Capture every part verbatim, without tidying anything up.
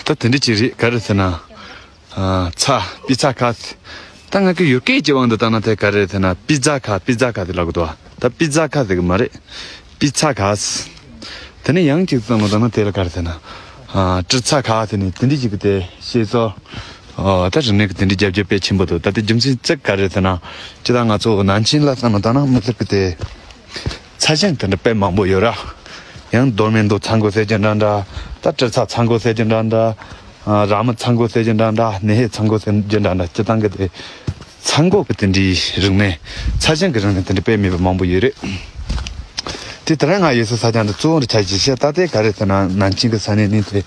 ད་དེ་འདྲ་ཅིག་རེད། ག་རེ་ཟེར་ན། ཨ། ཚྭ། པི་ཚྭ་ཁ། ད་ང་གི་ཡུལ་སྐད་ཀྱི་དབང་དུ་བཏང་ན་དེ་ག་རེ་ཟེར་ན། པི་ཛ་ཁ། པི་ཛ་ཁ་དེ་ལབ་གི་འདུག་བ། ད་པི་ཛ་ཁ་ཟེར་གི་མ་རེད། པི་ཚྭ་ཁ། དེ་ནས་ཡང་ཅིག་བསམ་བློ་བཏང་ན་དེ་ལ་ག་རེ་ཟེར་ན། ཨ། ཏྲི་ཚྭ་ཁ་ཟེར་ནས་དེ་འདྲ་ཅིག་གི་དེ་བཤད་སྲོལ། ཨོ། ད་རིག་གནས་ཀྱི་དེ་འདྲའི་རྒྱབ་སྐྱོར་དཔེ་ཆེན་པོ་འདུག་ད་ལྟའི་རྒྱུ་མཚན་གཅིག་ག་རེ་ཟེར་ན། སྤྱིར་བཏང་ང་ཚོ་ནང་ཆེན་ལ་བསམ་བློ་བཏང་ན་དམིགས་བསལ་གྱི་དེ་ཚྭ་ཞིང་དེ་འདྲ་དཔེ་མང་པོ་ཡོད་ར། ཡང་རྡོ་སྨན་དུ་ཚྭ་མགོ་ཟེར་གྱི་འདྲ་འདྲ། ད་ཏྲི་ཚྭ་ཚྭ་མགོ་ཟེར་གྱི་འདྲ་འདྲ། ཨ། ར་མ་ཚྭ་མགོ་ཟེར་གྱི་འདྲ་འདྲ། ནེ་ཧེ་ཚྭ་མགོ་ཟེར་གྱི་འདྲ་འདྲ། སྤྱིར་བཏང་གི་དེ་ཚྭ་མགོ་གི་དེ་འདྲའི་རིག་གནས། ཚྭ་ཞིང་གི་རིག་གནས་དེ་འདྲ་དཔེ་མེད་པ་མང་པོ་ཡོད་རེད། དེ་དེ་རིང་ང་ཡོད་ས་ས་ཆ་འདི་གཙོ་བོ་འདི་ཆ་ཞིག་བཤད། ད་ལྟའི་ག་རེ་ཟེར་ན། ནང་ཆེན་གྱི་ས་གནས་ནི་དེ་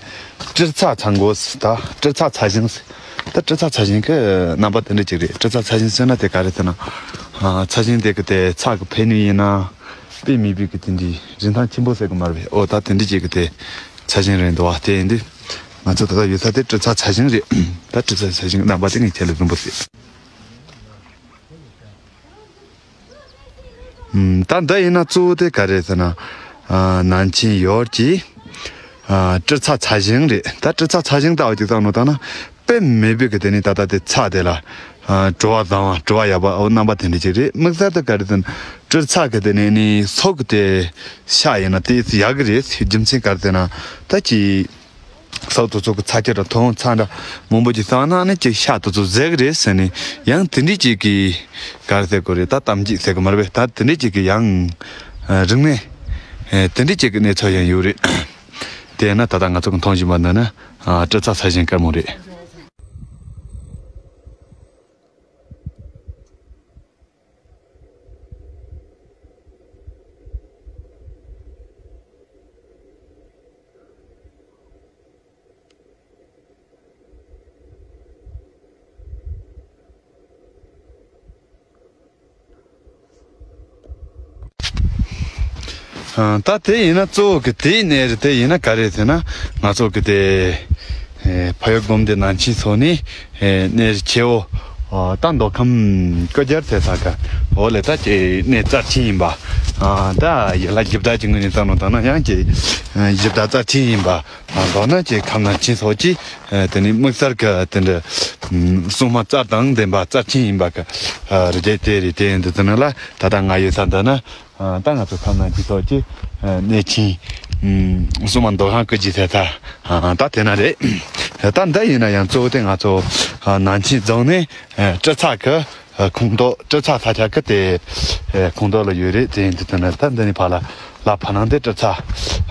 ཏྲི་ཚྭ་ཚྭ་མགོ་ཟེར། ད་ཏྲི་ཚྭ་ཚྭ་ཞིང་ཟེར། ད་ཏྲི་ཚྭ་ཚྭ་ཞིང་གི་རྣམ་པ་དེ་འདྲ་ཅིག་རེད། ཏྲི་ཚྭ་ཚྭ་ཞིང་ཟེར་ན་དེ་ག་རེ་ཟེར་ན། ཨ། ཚྭ་ཞིང་དེ་གི་དེ་ཚྭ་གི་ཕན་ནུས་ཡིན་ན་དཔེ་མེད་པའི་གི་དེ་འདྲའི་རིན་ཐང་ཆེན་པོ་ཟེར་གི་མ་རེད་པས། ཨོ། ད་དེ་འདྲ་ཅིག་གི་དེ་ཚྭ་ཞིང་རེད་འདུག་བ། དེ་ཡིན་དུས་ང་ཚོ་ད་ལྟ་ཡོད་ས་དེ་ཏྲི་ཚྭ་ཚྭ་ཞིང་རེད། ད་ཏྲི་ཚྭ་ཚྭ་ཞིང་གི་རྣམ་པ་དེ་ངས་ཁྱེད་ལ་རིང་པོ་ཟེར། ཨུམ། ད་འདི་ཡིན་ན་གཙོ་བོ་དེ་ག་རེ་ཟེར་ན། ཨ། ནང་ཆེན་ཡུལ་གྱི། ཨ། ཏྲི་ཚྭ་ཚྭ་ཞིང་རེད། ད་ཏྲི་ཚྭ་ཚྭ་ཞིང་ལྟ་བུ་ཅིག་བསམ་བློ་བཏང་ན་དཔེ་མེད་པའི་གི་དེ་ནི་ད་ལྟ་དེ་ཚྭ་དེ་ལ། ཨ། བྲོ་བ་བཟང་བ། བྲོ་བ་ཡག་པ། འོ། རྣམ་པ་དེ་འདྲ་ཅིག་རེད། དམིགས་བསལ་དུ་ག་རེ་ཟེར་ན། ཏྲི་ཚྭ་གི་དེ་ནི་ནི་སོག་གི་དེ་ཤ་ཡིན་ན་དེ་ཡག་གི་རེད། རྒྱུ་མཚན་ག་རེ་ཟེར་ན། ད་ཅི། ས་དེ་ཚོ་གི་ཚྭ་ཁྱི་ར་ཐོང་ཚྭ་འདྲ་མང་པོ་ཅིག་བཏང་ན་ནི་ཅིག་ཤ་དེ་ཚོ་བཟས་གི་རེད་ཟེར་ནས། ཡང་དེ་འདྲའི་ཅིག་གི་ག་རེ་ཟེར་དགོས་རེད། ད་གཏམ་རྒྱུད་ཟེར་གི་མ་རེད་པས། ད་དེ་འདྲའི་ཅིག་གི་ཡང་རིག་གནས་དེ་འདྲའི་ཅིག་གི་གནས་ཚུལ་ཡང་ཡོད་རེད། དེས་ན་ད་ལྟ་ང་ཚོ་གི་མཐོང་བཞིན་པ་འདི་ནི་ཏྲི་ཚྭ་ཚྭ་ཞིང་དཀར་མོ་རེད། ཨ། ད་དེ་ཡིན་ན་གཙོ་བོ་གི་དེའི་གནས་རི་དེ་ཡིན་ན་ག་རེ་ཟེར་ན། ང་ཚོ་གི་དེ། ཨེ། ཕ་ཡུལ་སྒོམ་སྡེ་ནང་ཆེན་སོགས་ནི། ཨེ། གནས་རི་ཆེ་བོ། ཨ། ད་མདོ་ཁམས་སྐུ་རྒྱལ་ཟེར་ས་ག་འོག་ལ་ད་ཀྱི་གནས་རྩ་ཆེན་ཡིན་པ། ཨ། ད་ཡི་ལ་གཞི་བདག་གི་ངོས་ནས་བསམ་བློ་བཏང་ན་ཡང་ཀྱི་གཞི་བདག་རྩ་ཆེན་ཡིན་པ། ཨ། མདོར་ན་ཀྱི་ཁམས་ནང་ཆེན་སོགས་ཀྱི། ཨ། དེ་ནི་དམིགས་བསལ་གྱི་དེ་འདྲ། ཨམ། སྲུང་མ་རྩ་དང་ལྡན་པ་རྩ་ཆེན་ཡིན་པ་གི། ཨ། རི་རྒྱལ་དེ་རེད། དེ་འདི་ཚོ་ནང་ལ་ད་ལྟ་ང་ཡོད་ས་འདི་ན། ཨ། ད་ང་ཚོ་ཁམས་ནང་ཆེན་སོགས་ཀྱི། ཨ། གནས་ཆེན། ཨམ། སྲུང་མ་མདོ་ཁམས་སྐུ་རྒྱལ་ཟེར་ས། ཨ། ད་དེ་ན་རེད། ད་འདི་ཡིན་ན་ཡང་གཙོ་བོ་དེ་ང་ཚོ། ཨ། ནང་ཆེན་རྫོང་ནས། ཨ། ཏྲི་ཚྭ་གི། ཨ། ཁོངས་གཏོགས། ཏྲི་ཚྭ་ས་ཆ་གི་དེ། ཨ། ཁོངས་གཏོགས་ལ་ཡོད་རེད། དེ་ཡིན་དུས་དེ་ན་ད་འདི་ནས་ཕར་ལ་ལ་ཕར་ནང་དེ་ཏྲི་ཚྭ།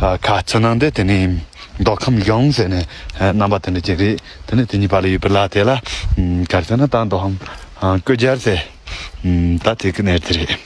ཨ། ཁ། ཚུར་ནང་དེ་དེ་ནས་མདོ་ཁམས་གཞུང་ཟེར་ནས། ཨ། རྣམ་པ་དེ་འདྲ་ཅིག་རེད། དེ་ནས་དེ་གཉིས་བར་ལ་ཡོད་པའི་ལ་དེ་ལ། ཨམ། ག་རེ་ཟེར་ན་ད་མདོ་ཁམས། ཨ། སྐུ་རྒྱལ་ཟེར། ཨམ། ད་དེ་གི་གནས་དེ་རེད།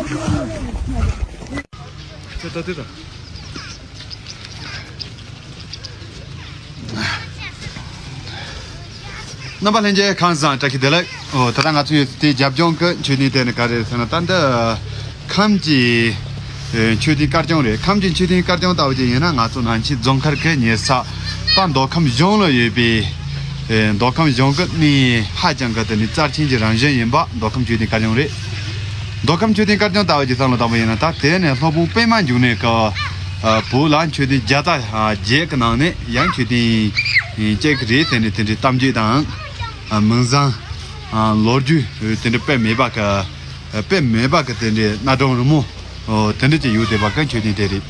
ད་ད་ད་ད། རྣམ་པ་ལྷན་རྒྱས་ཁམས་བཟང་བཀྲ་ཤིས་བདེ་ལེགས། ཨོ་ད་ལྟ་ང་ཚོ་ཡོད་དེ་རྒྱབ་ལྗོངས་ཀྱི་མཆོད་རྟེན་དེ་ནི་ག་རེ་ཟེར་ན། ད་འདི་ཁམས་ཀྱི་ཨེ་མཆོད་རྟེན་དཀར་ལྗོངས་རེད། ཁམས་ཀྱི་མཆོད་རྟེན་དཀར་ལྗོངས་ལྟ་བུ་ཅིག་ཡིན་ན། ང་ཚོ་ནང་ཆེན་རྫོང་མཁར་གྱི་ཉེ་ས་ད་མདོ་ཁམས་གཞུང་ལ་ཡོད་པའི་ཨེ་མདོ་ཁམས་གཞུང་གི་གནས་ཧ་ཅང་གི་དེ་ནི་རྩ་ཆེན་གྱི་རང་བཞིན་ཡིན་པ་མདོ་ཁམས་མཆོད་རྟེན་དཀར་ལྗོངས་རེད། མདོ་ཁམས་མཆོད་རྟེན་དཀར་ལྗོངས་ལྟ་བུ་ཅིག་བསམ་བློ་བཏང་པ་ཡིན་ན། ད་དེ་ནས་སློབ་དཔོན་པད་མ་འབྱུང་གནས་ཀྱི་ཨ་བོད་ལ་མཆོད་རྟེན་བརྒྱ་རྩ་བརྒྱད་ཀྱི་ནང་ནས་ཡང་མཆོད་རྟེན་གཅིག་རེད་ཟེར་ནས་དེ་འདྲའི་གཏམ་རྒྱུད་དང་ཨ་མིང་བཟང་ཨ་ལོ་རྒྱུས་དེ་འདྲ་དཔེ་མེད་པ་གི་དཔེ་མེད་པ་གི་དེ་འདྲའི་གནའ་གྲོང་རི་མོ་དེ་འདྲ་ཅིག་ཡོད་བསྡད་པ་གི་མཆོད་རྟེན་དེ་རེད།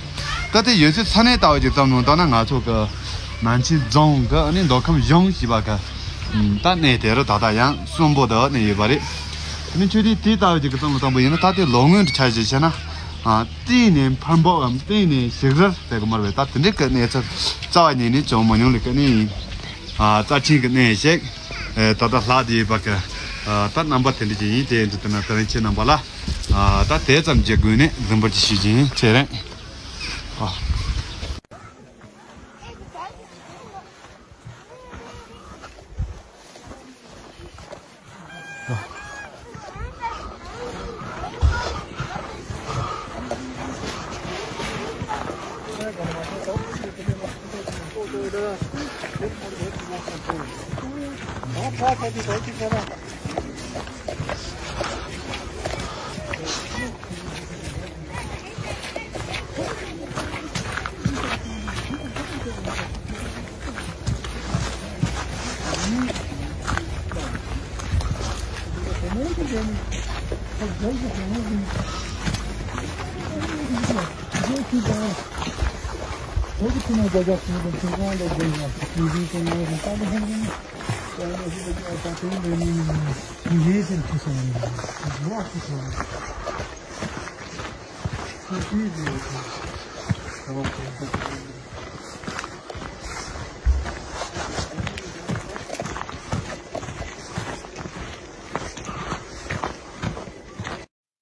ད་དེ་ཡོད་ཚད་ས་གནས་ལྟ་བུ་ཅིག་བསམ་བློ་བཏང་ན། ང་ཚོ་གི་ནང་ཆེན་རྫོང་གི་ཨ་ནི་མདོ་ཁམས་གཞུང་ཞེས་པ་གི་ད་གནས་དེ་རུ་ད་ལྟ་ཡང་གསོན་པོ་དུ་གནས་ཡོད་པ་རེད། ཨ་ནི་མཆོད་རྟེན་དེ་ལྟ་བུ་ཅིག་གི་བསམ་བློ་བཏང་པ་ཡིན་ན། ད་དེ་ལོ་སྔོན་དུ་ཆ་བཞག་བྱས་ན། ཨ་གཏན་ནས་འཕར་འབབ་བམ་གཏན་ནས་ཞིག་རལ་ཟེར་གི་མ་རེད་པས། ད་དེ་འདྲའི་གི་གནས་ཚུལ་རྩ་བ་ཉིད་ནས་བྱུང་མ་མྱོང་ལེ་གི་གནས་ཡིན། ཨ་རྩ་ཆེན་གི་གནས་ཤིག་ཨེ་ད་ལྟ་ལྷག་བསྡད་ཡོད་པ་གི་ཨ་ད་རྣམ་པ་དེ་འདྲ་ཅིག་ཡིན། དེ་འདྲ་དེ་ན་དེ་རིང་ཁྱེད་རྣམ་པ་ལ་ཨ་ད་དེ་ཙམ་གྱི་སྒོ་ནས་རྫུན་པར་གྱི་ཞུ་རྒྱུ་ཡིན། ཁྱེད་རང་ཨ།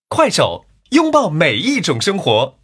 快手，拥抱每一种生活。